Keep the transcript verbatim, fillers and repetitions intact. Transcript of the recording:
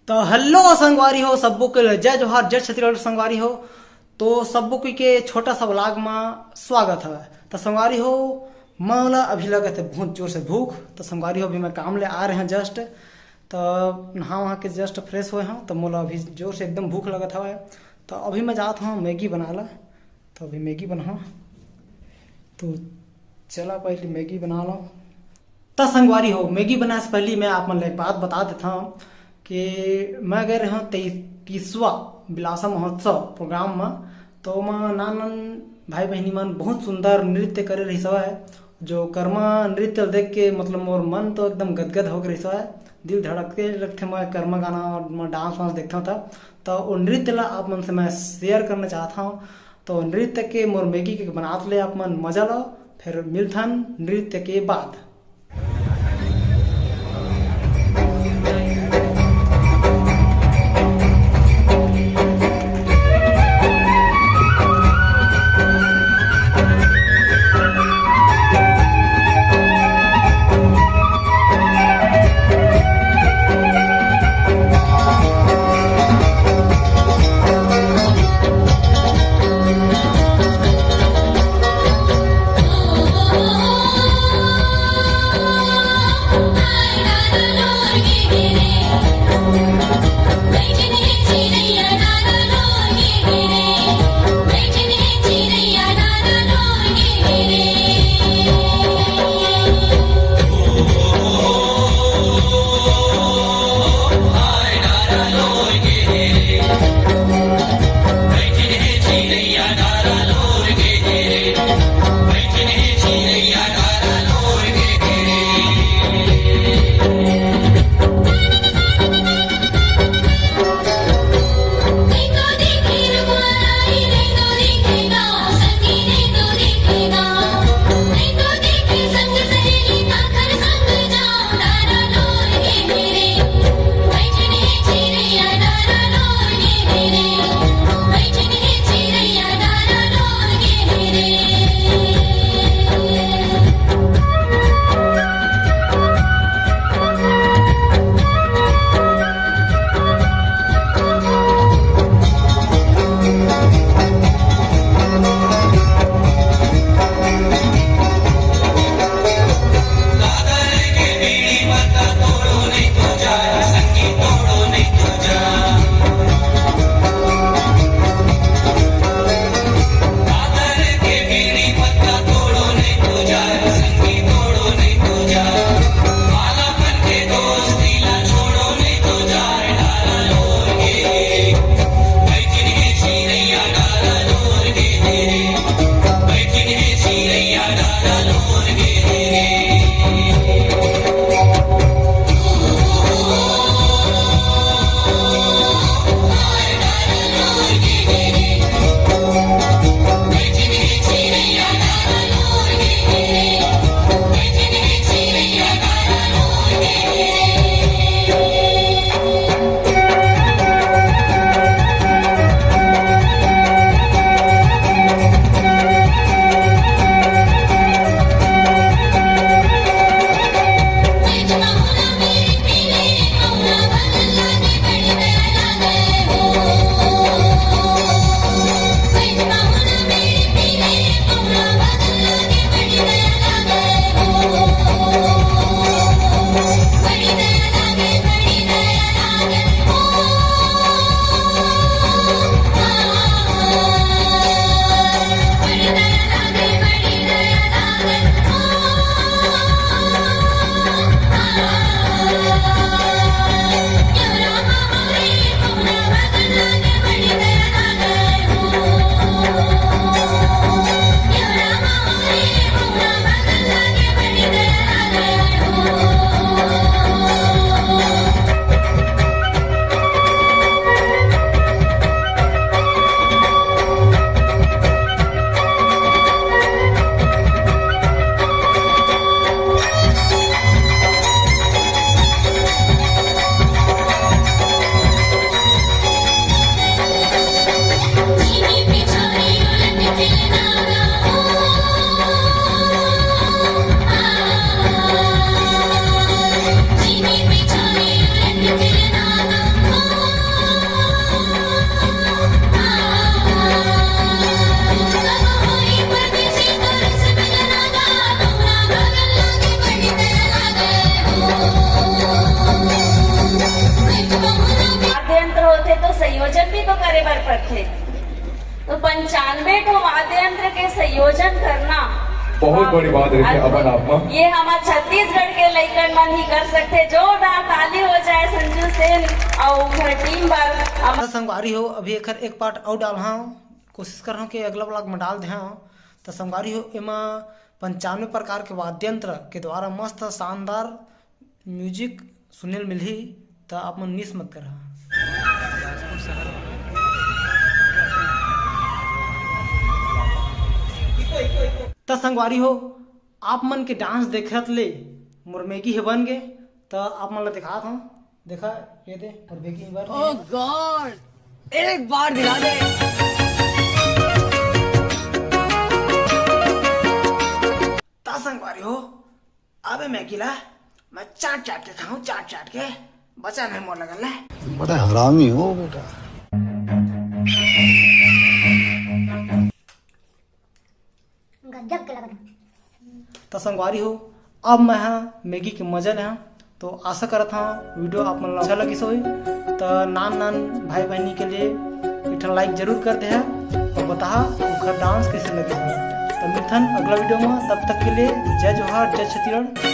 तो हेलो संगवारी हो, सब्बो के लिए जय जोहार, जय छत्तीसगढ़ संगवारी हो। तो सब्बो कोई के छोटा सा व्लॉग में स्वागत हवय। तो संगवारी हो, मोला अभी लगत हे बहुत जोर से भूख। तो संगवारी हो, अभी मैं काम ले आ रहे हैं जस्ट, तो नहा वहा के जस्ट फ्रेश होए हूँ, तो मोला अभी जोर से एकदम भूख लगत हवय। तो अभी मैं जात हूँ मैगी बना ला। तो अभी मैगी बनाओ, तो चला पहले मैगी बना लो। त संगवारी हो, मैगी बनाए से पहले मैं आप मन ला एक बात बता देता हूँ कि मैं गए रहे हूँ तैतीसवा बिलासा महोत्सव प्रोग्राम में। तो ओमा नान नान भाई बहनी मन बहुत सुंदर नृत्य करे रहिस हवय। जो कर्मा नृत्य ल देख के, मतलब, मोर मन तो एकदम गदगद हो गए रहिस हवय, दिल धड़कते रखते। मैं कर्मा गाना और मैं डांस वांस देखता था, तो वो नृत्य ला आप मन से मैं शेयर करना चाहता हूँ। तो नृत्य के मोर मैगी के बनात ले आप मन मजा लो, फिर मिलथन नृत्य के बाद। थे। तो पंचानवे ठो वाद्य यंत्र के संयोजन करना बहुत बड़ी बात रहिथे अपन आप मा। ये हमर छत्तीसगढ़ के लइकन मन ही कर सकथे। जोरदार ताली हो जाए संजू सेन अउ ओकर टीम बर। त संगवारी हो, अभी एकर एक पार्ट अउ डालहूं, कोशिश करहूं कि अगला ब्लॉग में डाल देहूं। त संगवारी हो, एमा पंचानवे प्रकार के वाद्य यंत्र के द्वारा मस्त शानदार म्यूजिक सुने ल मिलही, त आप मन मिस मत करहा। त संगवारी हो, आप मन के डांस देखत ले मोर मैगी हे बन गे, त आप मन ला दिखात हूं। देखा, ये दे, मोर मैगी बन गे। Oh God, एक बार दिला दे। त संगवारी हो, अबे मैगी ला मैं चाट चाट के खाऊं, चाट चाट के, बचा नहीं मोर लगन ले। बड़ा हरामी हो बेटा। गजब के लगन। त संगवारी हो, अब मैं हा मैगी के मजा लेहा। तो आशा करत हूं वीडियो आप मन ला अच्छा लगिस होही। त नान नान भाई बहनी के लिए एक ठन लाइक जरूर कर देहा अउ बताहा ओखर डांस कैसे लगिस होही। त मिलथन अगला वीडियो में, तब तक के लिए जय जोहार, जय छत्तीसगढ़।